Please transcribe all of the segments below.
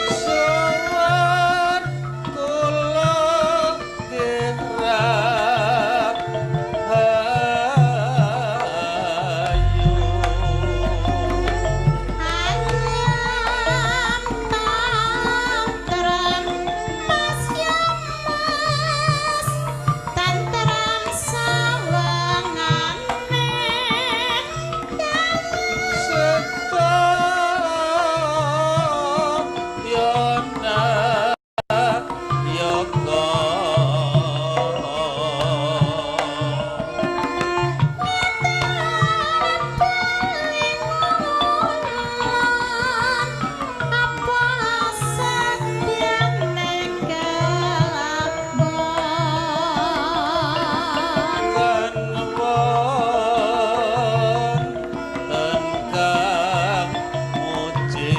Suwun kula hayu. Ayam tentrem mas ya mas, tentrem sawangane. Sedaya yoga. Apa setyane kelakon? Kan wonten kang muji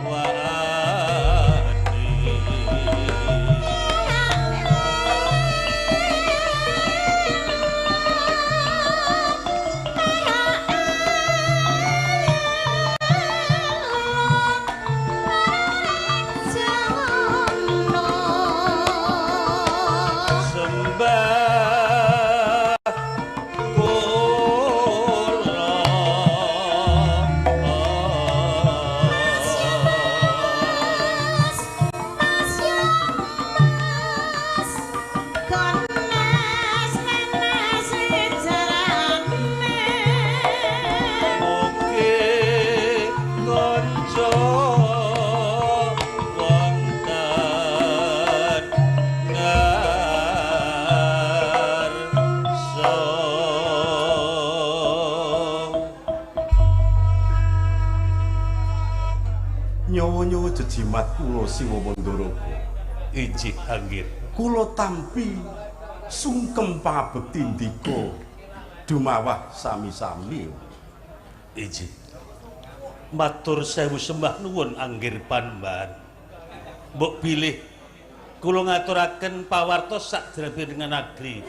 wani. Sembah kula. Mas ya mas, kones menes jarane. Mugi kanca wonten ngarsa. Nyawa-nyawa jejimat kula Siwa Mandaraka. Injih anggir. Kula tampi sungkem pangabekti ndika dumawah sami-sami. Injih. Matur sewu sembah nuwun anggir panembahan. Mbok bilih kula ngaturaken pawartos sakjroning negeri.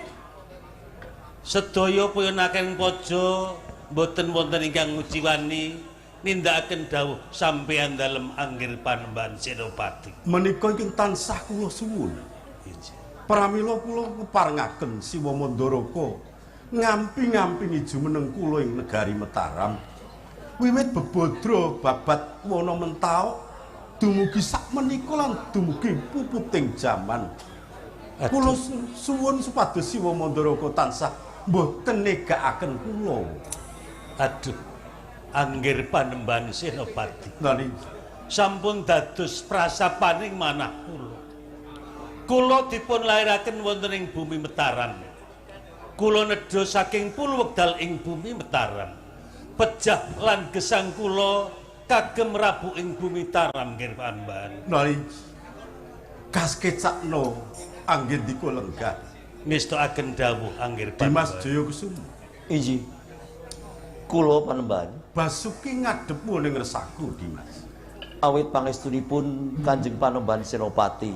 Sedaya puyunaken paja mboten wonten ingkang nguciwani nindakaken dawuh sampeyan dalem anggir panembahan Senopati. Menika ingkang tansah kula suwun. Injih. Pramila kula keparengaken Siwa Mandaraka ngampi-ngampingi jumeneng kula ing negari Mataram. Wiwit bebadra babat wana mentaok dumugi sakmenika lan dumugi puputing jaman. Kula suwun supados Siwa Mandaraka tansah mboten negakaken kula. Aduh. Anggir panembahan Senopati. Lha Sampun dados prasapaning manah kula. Kula dipun lairaken wonten ing bumi Mataram. Kula nedha saking pulu wekdal ing bumi Mataram. Pejah lan gesang kula kagem rabu ing bumi Taram nggih panembahan. Nari kaskecakno anggendika lenggah. Ngestokaken dawuh anggir Dimas panembahan. Jaya Kusuma. Injih. Kula panembahan. Basuki ngadhepmu ning resaku, Dimas. Awit pangestunipun Kanjeng Panembahan Senopati.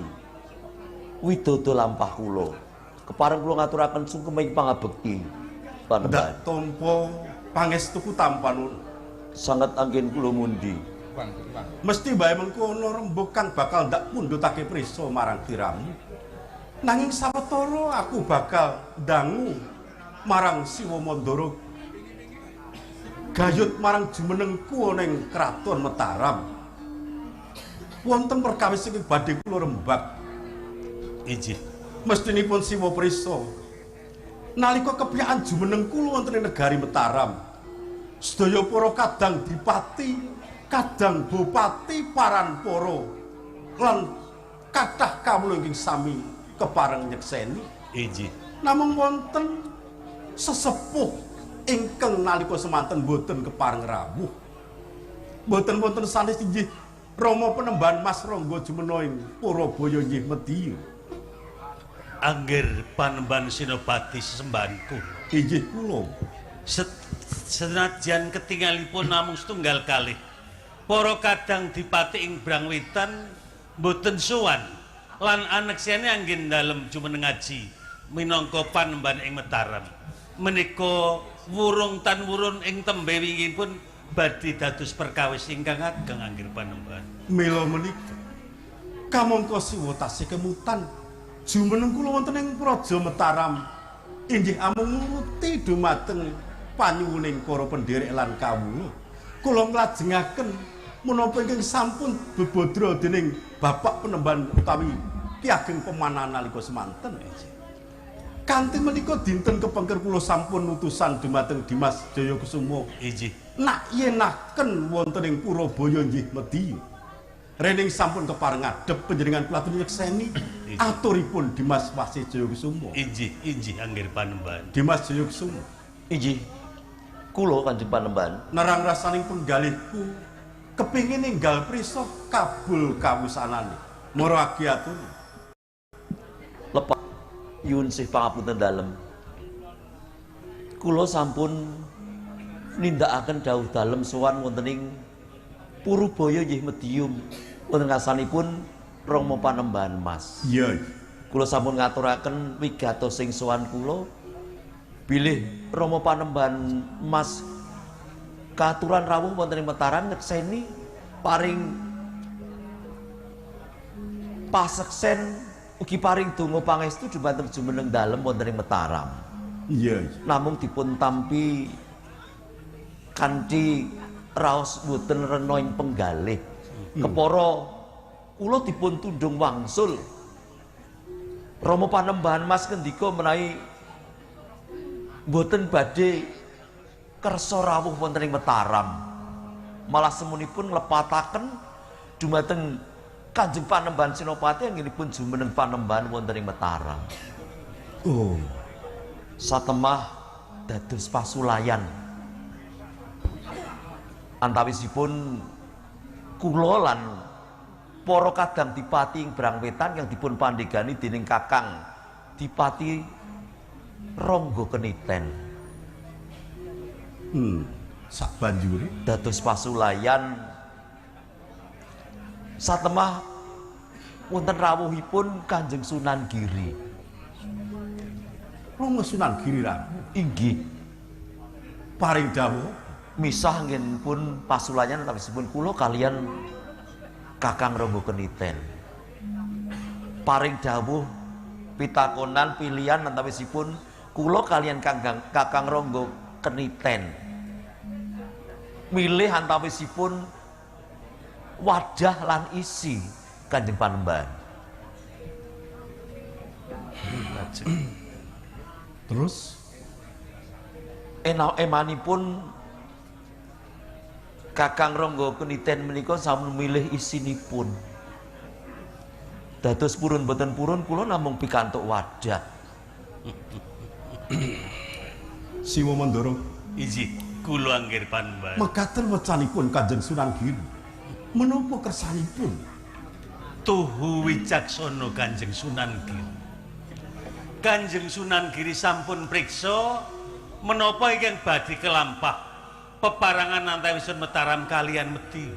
Widodo lampah kula. Kepareng kula ngaturaken sungkeming pangabekti panembahan. Ndak tampa pangestuku tampa nun. Sanget anggen kula mundi. Mesti bae mengko ana rembug kang bakal ndak pundhutake prisa marang diramu. Nanging sawetara aku bakal ndangu marang Siwa Mandara gayut marang jumenengku ana ing kraton Mataram. Wonten perkawis ingkang badhe kula rembag. Injih. Mestinipun Siwa prisa. Nalika kepiyakan jumeneng kula wonten ing negari Mataram, sedaya para kadang dipati, kadang bupati paran para lan kathah kawula ingkang sami kepareng nyekseni. Injih. Namung wonten sesepuh ingkang nalika semanten boten kepareng rawuh. Boten wonten sanes inggih Rama Penembahan Mas Rangga jumena ing Purabaya inggih Mediya. Anggir Panembahan Senopati sesembahan kula. Inggih kula. Senajan ketingalipun namung setunggal kalih. Para kadang dipati ing Brangwetan Mboten sowan lan aneksene anggen dalem jumeneng aji minangka panembahan ing Mataram. Menika wurung tan wurun ing tembe wingipun badhe dados perkawis ingkang ageng anggir panembahan. Mila menika kamangka Siwa tasih kemutan jumeneng kula wonten ing Praja Mataram inggih amung nuruti dumateng panyuwuning para pendherek lan kawula. Kula nglajengaken menapa ingkang sampun bebadra dening Bapak Penemban utawi Ki Ageng Pemanahan nalika semanten. Kanthi menika dinten kepengker kula sampun utusan dumateng Dimas Jayakusuma. Inggih. Nak yenaken wonten ing Purabaya nggih Mediya. Rening sampun kepareng ngadhep panjenengan kula nyekseni aturipun Dimas Wasih Jayakusuma. Inggih, inggih anggir panembahan. Dimas Jayakusuma. Inggih. Kula Kanjeng Panembahan nerang rasaning penggalihku kepingin ninggal prisa kabul kawusanane. Mara agi atur. Lepak nyuwun sih pangapunten dalem. Kula sampun nindakaken dawuh dalem sowan wonten ing Purubaya nggih Medium wonten ngasanipun Rama Panembahan Mas. Iya. Kula sampun ngaturaken wigatos sing sowan kula bilih Rama Panembahan Mas katuran rawuh wonten ing Mataram nyekseni paring paseksen ugi paring donga pangestu dumateng jumeneng dalem wonten ing Mataram. Iya. Namung dipun tampi kanthi raos boten rena ing penggalih. Kepara kula dipun tundhung wangsul. Rama Panembahan Mas ngendika menawi boten badhe kersa rawuh wonten ing Mataram. Malah semunipun nglepataken dumateng Kanjeng Panembahan Senopati anggenipun jumeneng panembahan wonten ing Mataram. Oh. Satemah dados pasulayan. Antawisipun kula lan para kadang dipati ing Brangwetan yang dipun pandegani dening Kakang Dipati Ronggo Keniten. Sabanjure dados pasulayan. Satemah wonten rawuhipun Kanjeng Sunan Giri. Rama Sunan Giri rawuh. Inggih. Paring dawuh misah anggenipun pasulayan antawisipun kula kalian Kakang Ronggo Keniten. Paring dawuh pitakonan pilihan antawisipun kula kalian Kakang Ronggo Keniten. Milih antawisipun wadah lan isi Kanjeng Panembahan. Terus emanipun Kakang Ronggo Keniten menika sampun milih isinipun. Dados purun boten purun kula namung pikantuk wadah. Siwa Mandara. Inggih, kula anggir panembahan. Mekaten wecanipun Kanjeng Sunan Giri. Menapa kersanipun? Tuhu wicaksana Kanjeng Sunan Giri. Kanjeng Sunan Giri sampun priksa menapa ingkang badhe kelampah peparangan antawisipun Mataram kalian Mediya.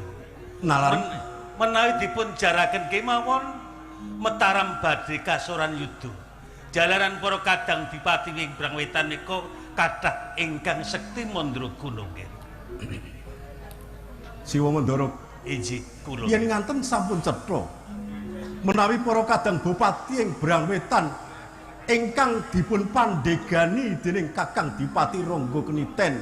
Nalari menawi dipun jaraken kemawon Mataram badhe kasoran yuda. Jalaran para kadang dipati ing Brangwetan nika kathah ingkang sekti mandraguna nggih. Siwa Mandara. Inggih, kula. Yen nganten sampun cetha menawi para kadang bupati ing Brangwetan ingkang dipun pandegani dening Kakang Dipati Ronggo Keniten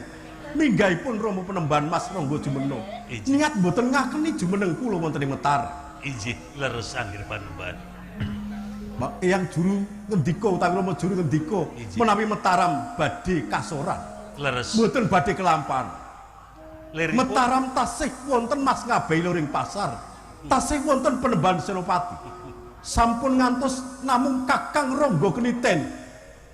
minggahipun Rama Penembahan Mas Ronggo Jumeno. Niat mboten ngakeni jumeneng kula wonten ing Mataram. Inggih, leres anggir panembahan. Eyang juru ngendika utawi Rama juru ngendika menawi Mataram badhe kasoran. Leres. Mboten badhe kelampahan. Mataram tasih wonten Mas Ngabai Loring Pasar. Tasih wonten Penembahan Senopati. Sampun ngantos namung Kakang Ronggo Keniten.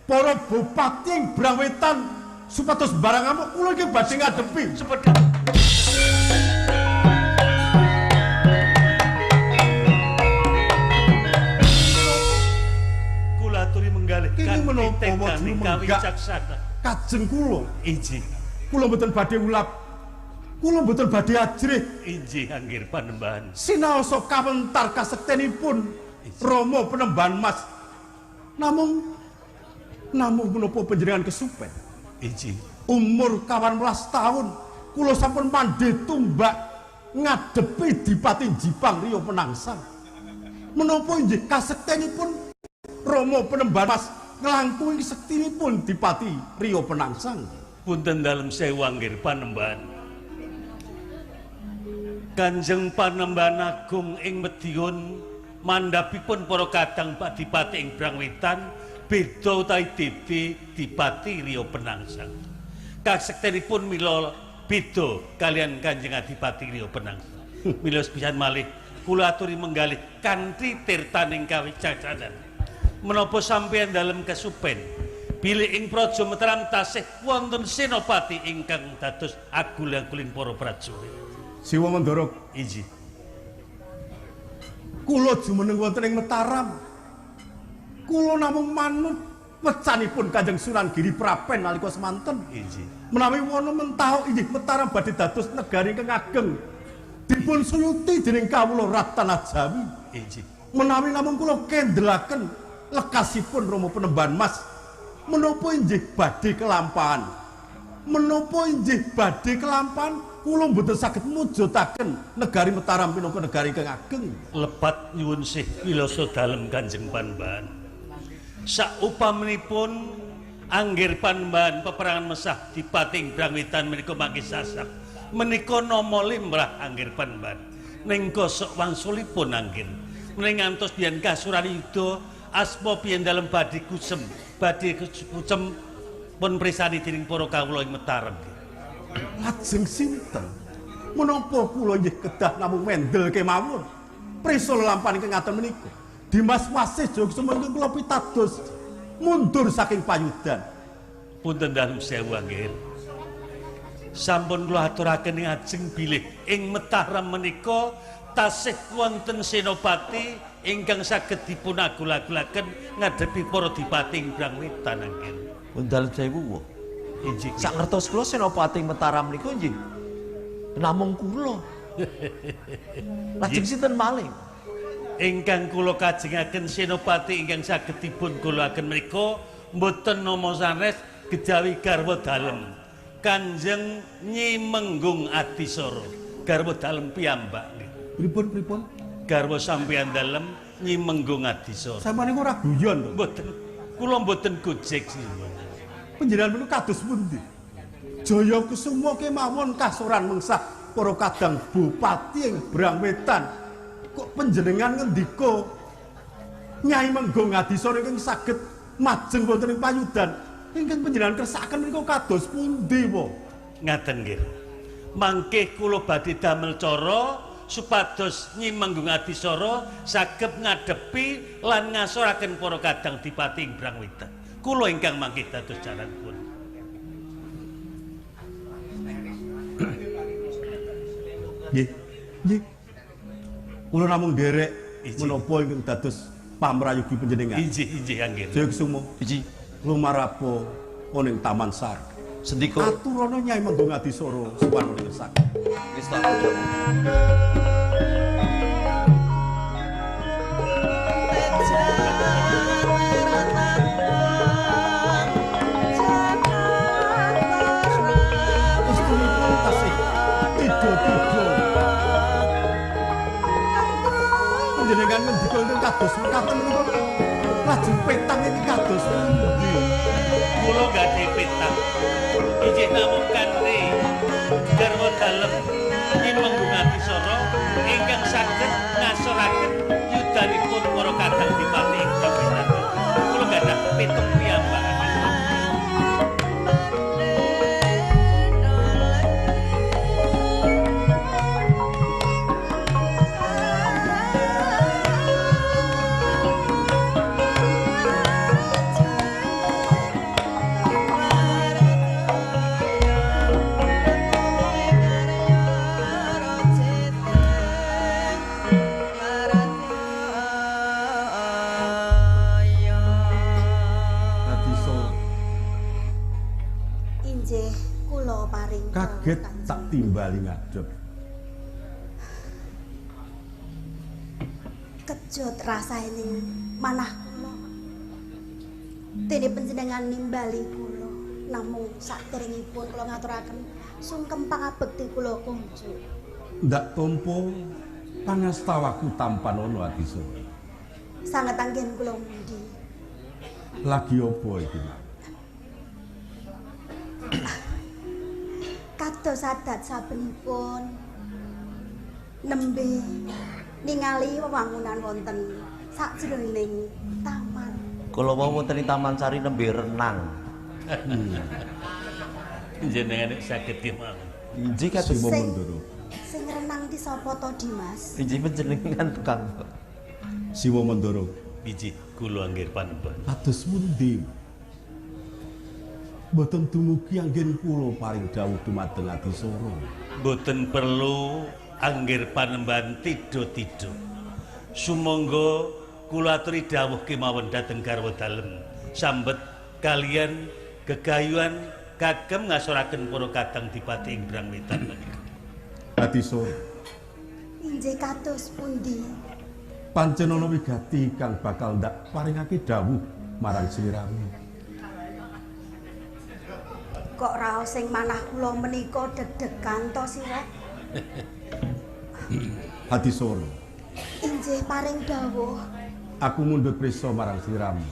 Para bupati ing Brangwetan supados barang amuk kula iki badhe ngadepi. Sepedhap. Kula aturi menggalih kanthi teganing kawicaksana. Kajeng kula. Inggih. Kula mboten badhe ulap. Kula mboten badhe ajrih. Injih anggir Panembahan. Sinaosa kawentar kasektenipun Rama Panembahan Mas. Namung menapa panjenengan kesupen? Injih. Umur 18 tahun kula sampun mandhe tumbak ngadepi Dipati Jipang Riya Penangsang. Menapa injih kasektenipun Rama Panembahan Mas nglangkungi sektinipun Dipati Riya Penangsang? Punten dalem sewu anggir Panembahan. Kanjeng Panembahan Agung ing Mediun mandhapipun para kadang Pak Dipati ing Brangwetan beda utawi dede Dipati Riya Penangsang. Kasektenipun mila beda kalian Kanjeng Adipati Riya Penangsang. Mila sepisan malih kula aturi menggalih kanthi tirtaning kawicaksanan. Menapa sampeyan dalem kesupen bilih ing Praja Mataram tasih wonten senopati ingkang dados agul-aguling para prajurit? Siwa Mandara, injih. Kula jumeneng wonten ing Mataram. Kula namung manut wecanipun Kanjeng Sunan Giri Prapen nalika semanten. Injih. Menawi wana mentahuk injih Mataram badhe dados negari ingkang ageng. Dipun suyuti dening kawula Ratan Jawi. Injih. Menawi namung kula kendelaken lekasipun Rama Panembahan Mas, menapa injih badhe kelampahan? Menapa injih badhe kelampahan? Kula mboten saged mujudaken negari Mataram pinangka negari ingkang ageng. Lepat nyuwun sih wilasa dalem Kanjeng Panembahan. Saupaminipun anggir Panembahan peperangan mesah Dipati ing Brangwetan menika mangke sasak. Menika nama limrah anggir Panembahan. Ning kosok wangsulipun anggir. Mening ngantos biyen kasuran yuda asma biyen dalem badhe kusem, badhe kucem pun prisani dening para kawula ing Mataram. Lajeng sinten? Menapa kula inggih kedah namung mendel kemawon? Prisa lelampahan ingkang ngaten menika. Dimas Wasih Jayakusuma ingkang kula pitados mundur saking payudan. Punten dalem sewu anggir. Sampun kula aturaken ing ajeng bilih ing Mataram menika tasih wonten senopati ingkang saged dipun agul-agulaken ngadepi para dipati ing Brangwetan anggir. Pun dalem sewu. Injih. Sak ngertos kula senopati Mataram niku nggih namung kula. Lajeng sinten malih? Ingkang kula kajengaken senopati ingkang saged dipun gulaken menika mboten nama sanes kejawi garwa dalem Kanjeng Nyi Menggung Adisara. Garwa dalem piyambak. Pripun pripun? Garwa sampeyan dalem Nyi Menggung Adisara. Sampeyan niku ora guyon to? Mboten. Kula mboten gojek sih. Panjenengan menika kados pundi? Jayakusuma kemawon kasoran mengsah para kadang bupati ing Brangwetan. Kok panjenengan ngendika Nyai Menggung Adisara ingkang saged majeng wonten ing payudan? Ingkang panjenengan kersakaken menika kados pundi, po? Ngaten nggih. Mangke kula badhe damel cara supados Nyi Menggung Adisara saged ngadepi lan ngasoraken para kadang dipati ing Brangwetan. Kula ingkang mangke dados jaranipun. Nggih. Nggih. Kula namung nderek menapa ingkang dados pamrayugi panjenengan. Injih, injih anggir. Jayakusuma. Injih. Lumarapa ning Taman Sari. Sendika. Aturana Nyai Menggung Adisara sowan ing sak. Wis tak padha. Panjenengan ngendika ingkang kados mekaten menika lajeng petang iki kados pundi? Kula gadhe petang. Injih namung kanthi garwa dalem Nyi Menggung Adisara ingkang saged ngasoraken yudanipun para kadang dipati ing Brangwetan. Kula gadah pitung piyambak. Marata Kaget tak timbali ngadep. Kejot rasane manah kula. Dene panjenengan nimbali kula, namung saderengipun kula ngaturaken sungkem pangabekti kula kunjuk. Ndak tampa pangastawaku tampan ana Adisara. Sanget anggen kula mundi. Lagi apa iki, Mak? Kados adat sabenipun nembe ningali wewangunan wonten sakjroning taman. Kula wau wonten ing Taman Sari nembe renang. Jenengan nek saged kemawon. Injih kados Siwa Mandara. Sing renang ki sapa to, Dimas? Injih panjenengan tukang. Siwa Mandara. Biji kula anggir panembahan. Kados pundi? Mboten dumugi anggen kula paring dawuh dumateng Adisara. Mboten perlu anggir panembahan tido-tido. Sumangga kula aturi dawuh kemawon dhateng garwa dalem. Sambet kalian gegayuhan kagem ngasoraken para kadang dipati ing Brang Wetan menika. Adisara. Injih kados pundi? Pancen ana wigati kang bakal ndak paringake dawuh marang sliramu. Kok raos sing manah kula menika deg-degan to sira? Adisara. Injih paring dawuh. Aku mundhut prisa marang sliramu.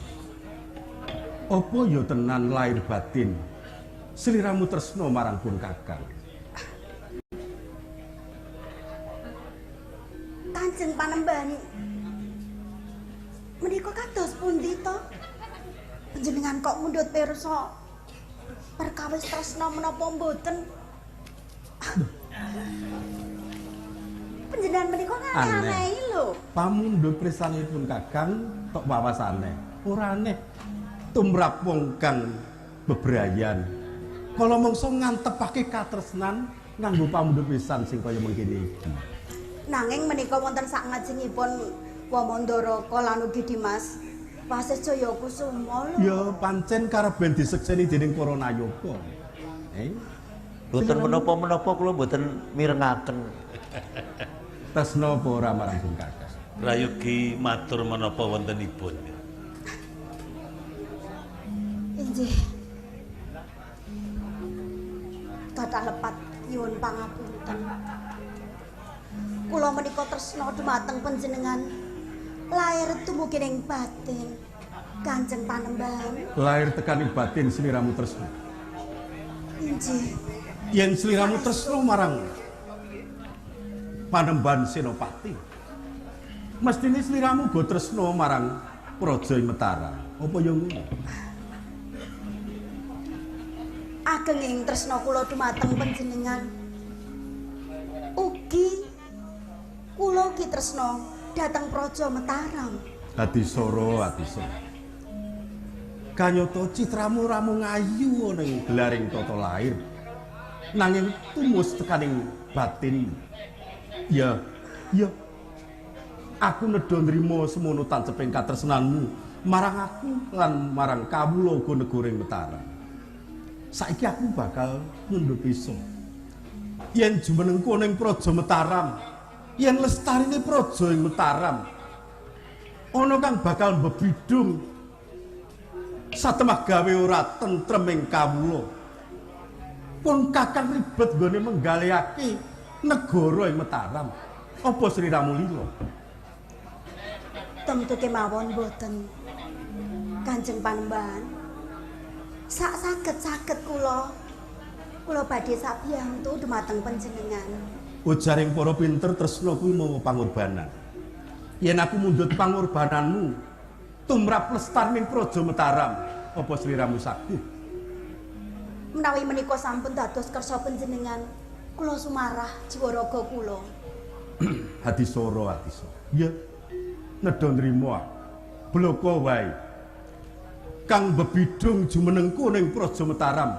Apa ya tenan lahir batin sliramu tresna marang pun kakang? Kanjeng Panembahan menika kados pundi to? Panjenengan kok mundhut pirsa perkawis tresna menapa mboten? Panjenengan menika aneh-anehi lho. Pamundhut pirsanipun kakang tok wawasane. Ora aneh tumrap wong kang bebrayan. Kala mangsa ngantepake katresnan nganggo pamundhut pisan sing kaya mengkene iki. Nanging menika wonten sak ngajengipun Wamandaraka lan ugi Dimas Wasis Jaya Kusuma lho. Ya pancen kareben disekseni dening para nayaka. Mboten menapa-menapa kula mboten mirengaken. Tresna apa ora marang Bung Kakang? Prayogi matur menapa wontenipun. Injih. Kathah lepat nyuwun pangapunten. Kula menika tresna dumateng panjenengan lair tumugi ing batin Kanjeng Panembahan. Lair tekaning batin sliramu tresna. Injih. Yen sliramu tresna marang Panembahan Senopati, mestine sliramu uga tresna marang Praja Mataram. Apa ya ngono? Agenging tresna kula dumateng panjenengan. Ugi kula ugi tresna dhateng Praja Mataram. Adisara, Adisara. Kanyata citramu ora mung ayu ana ing gelaring tata lahir, nanging tumus tekaning batin. Ya, ya. Aku nedha nrima semono tanceping katresnanmu marang aku lan marang kawula uga negara ing Mataram. Saiki aku bakal mundhut pisa. Yen jumenengku ana ing Praja Mataram, yen lestarine praja ing Mataram ana kang bakal mbebidung satemah gawe ora tentrem ing kawula. Pun kakang ribet nggone menggalihake negara ing Mataram. Apa sliramu lila? Tentu kemawon boten Kanjeng Panembahan. Sak saged-saged kula badhe sabiyantu dumateng panjenengan. Ujaring para pinter tresna kuwi mawa pangorbanan. Yen aku mundhut pangorbananmu tumrap lestarining Praja Mataram, apa sliramu saguh? Menawi menika sampun dados kersa panjenengan, kula sumarah jiwa raga kula. Adisara, Adisara. Ya, nedha nrima. Bloko wae. Kang bebidung jumenengku ning Praja Mataram.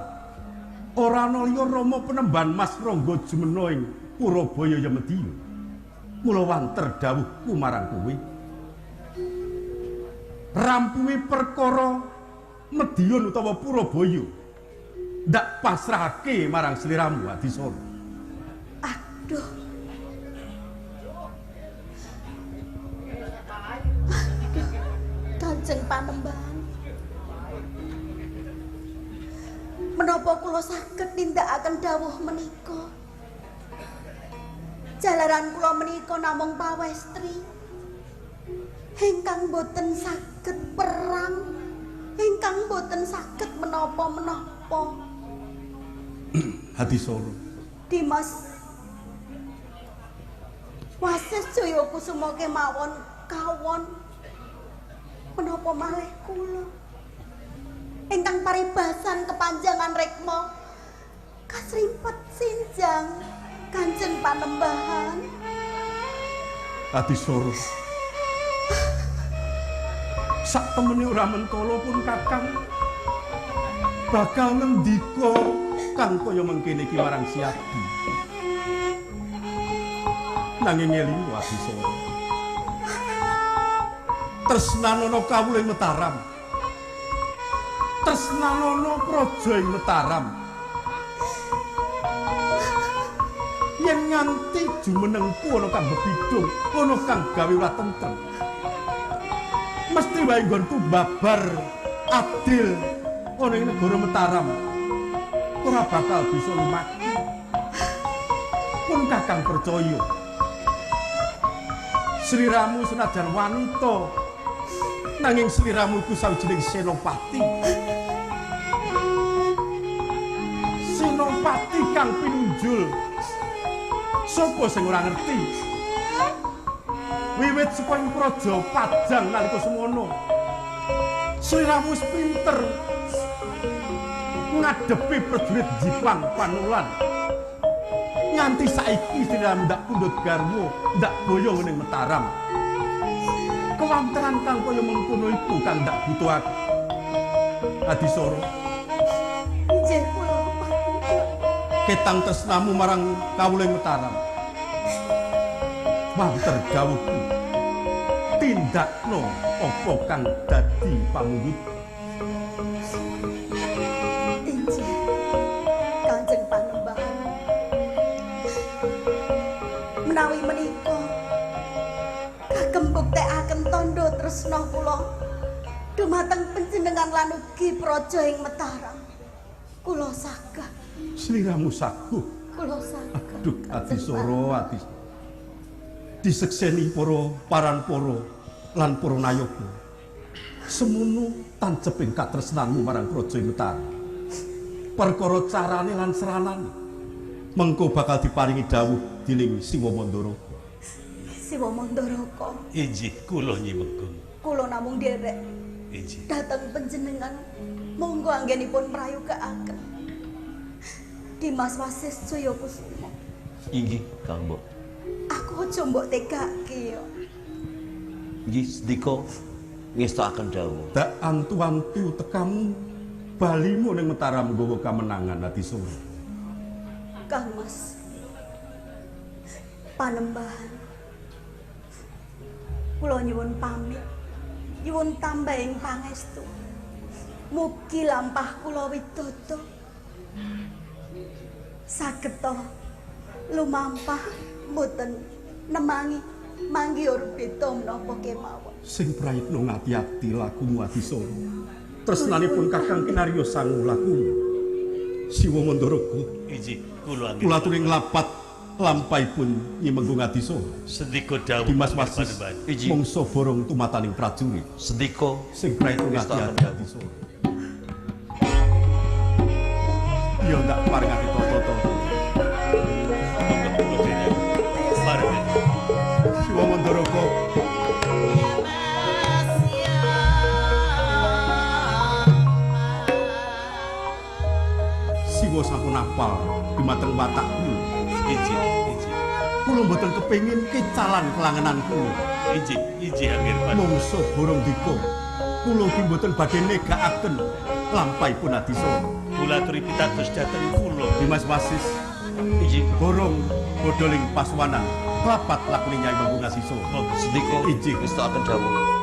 Ora ana liya Rama Penemban Mas Rangga jumena ing Purabaya ya Mediun. Mula wanter dawuhku marang kowe. Rampungi perkara Mediun utawa Purabaya. Ndak pasrahake marang sliramu Adisara. Aduh. Aduh, Kanjeng Panembahan. Menapa kula saged nindakaken dawuh menika? Jalaran kula menika namung pawestri ingkang boten saged perang, ingkang boten saged menapa-menapa. Adisara. Dimas Wasis Jaya Kusuma kemawon kawon menapa malih kula ingkang paribasan kepanjangan rekma kasrimpet sinjang Kanjeng Panembahan. Adisara. Sak temene ora mentala pun Kakang bakal ngendika kang kaya mengkene iki marang Siadi. Nanging elingu Adisara. Tresnanono kawula ing Mataram. Tresnanono praja ing Mataram. Yen nganti jumenengku ana kang bebidung, ana kang gawe ora tentrem. Mesti wae nggonku babar adil ana ing negara Mataram. Ora bakal bisa lumaku. Pun Kakang percaya. Sliramu senajan wanita, nanging sliramu iku sawijining senopati. Senopati kang pinunjul. Sopo sing ora ngerti? Wiwit saka ing praja Pajang nalika semono, sliramu wis pinter ngadepi prajurit Jipang Panulan. Nganti saiki sliramu ndak pundhut garwa, ndak boyong ning Mataram. Kewantenan kang kaya mengkono iku kang ndak butuhake. Adisara. Nggih kula patut. Ketang tresnamu marang kawula ing Mataram. Wanter dawuhku. Tindakno apa kang dadi pamundhut. Injih Kanjeng Panembahan. Menawi menika kagem buktekaken tandha tresna kula dumateng panjenengan lan ugi praja ing Mataram. Kula sagah. Sliramu saguh. Kula sagah. Aduh, Adisara, Adisara. Disekseni para paranpara lan para nayoga. Semono tanceping katresnanmu marang praja ing Mataram. Perkara carane lan seranane mengko bakal diparingi dawuh dening Siwa Mandaraka. Siwa Mandaraka. Injih kula nyimenggung. Kula namung nderek. Injih. Dhateng panjenengan monggo anggenipun prayogaaken. Dimas Wasis Jaya Kusuma. Inggih, Kang Mbok. Aku aja mbok tegake ya. Nggih, sendika ngestokaken dawuh. Dak antu-antu tekamu balimu ning Mataram nggawa kamenangan Adisara. Kang Mas. Panembahan. Kula nyuwun pamit. Nyuwun tambahing pangestu. Mugi lampah kula widodo saged lumampah mboten nemangi manggi beda menapa kemawon. Sing prayitno ngati-ati lakumu Adisara. Tresnanipun Kakang kinarya sangu lakumu. Siwa Mandaraka. Injih kula kula aturi nglapat lampahipun Nyimenggung Adisara. Sendika dawuh Dimas Wasis mangsa borong tumataning prajurit. Sendika sing prayitno ngati-ati Adisara. Ya ndak paringake tata-tata. Siwa Mandaraka. Siwa sampun apal dumateng watakku. Injih, injih. Kula mboten kepengin kecalan kelangenan kula. Injih, injih angger panembahan. Mongso borong dika. Kula ugi mboten badhe negakaken lampahipun Adisara. Kula aturi pitados dhateng kula. Dimas Wasis. Injih. Borong bodholing paswanan klapat lakune Nyai Manggung Asisa. Sendika injih ngestokaken dawuh.